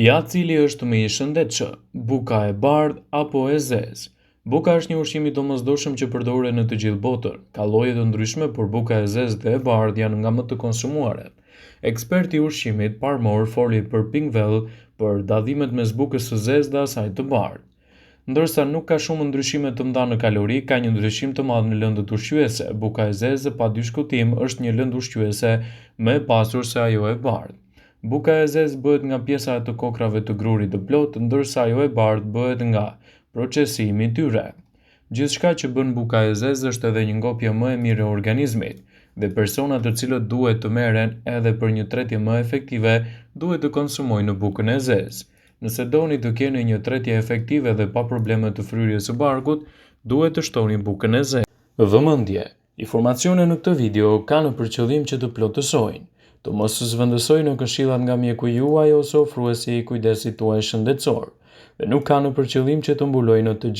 Ja cili është më i shëndetshëm, buka e bardhë apo e zezë? Buka është një ushqim i domosdoshëm që përdoret në të gjithë botën. Ka lloje të ndryshme, por buka e zezë dhe e bardhë janë nga më të konsumuarat. Eksperti i ushqimit, Parmor foli për Pinkvilla për dallimet mes bukës së zezë dhe asaj të bardhë. Ndërsa nuk ka shumë ndryshime të mëdha në kalori, ka një ndryshim të madh në lëndët ushqyese. Buka e zezë pa diskutim është një lëndë ushqyese më e pasur se ajo e bardhë. Buka e zezë bëhet nga pjesa e të kokrrave të grurit të plotë, ndërsa ajo e bardhë bëhet nga procesimi i tyre. Gjithçka që bën buka e zezë është edhe një ngopje më e mirë e organizmit, dhe personat të cilët duhet të merren edhe për një tretje më efektive, duhet të konsumojnë bukën e zezë. Nëse doni të keni një tretje efektive dhe pa probleme të fryrjes së barkut, duhet të shtoni bukën e zezë. Vëmendje! Informacionet në këtë video kanë për qëllim që të plotësojnë, të mos zëvendësojnë këshillat nga mjeku juaj ose ofruesi i kujdesit tuaj shëndetësor, dhe nuk kanë për qëllim që të mbulojnë të gjitha.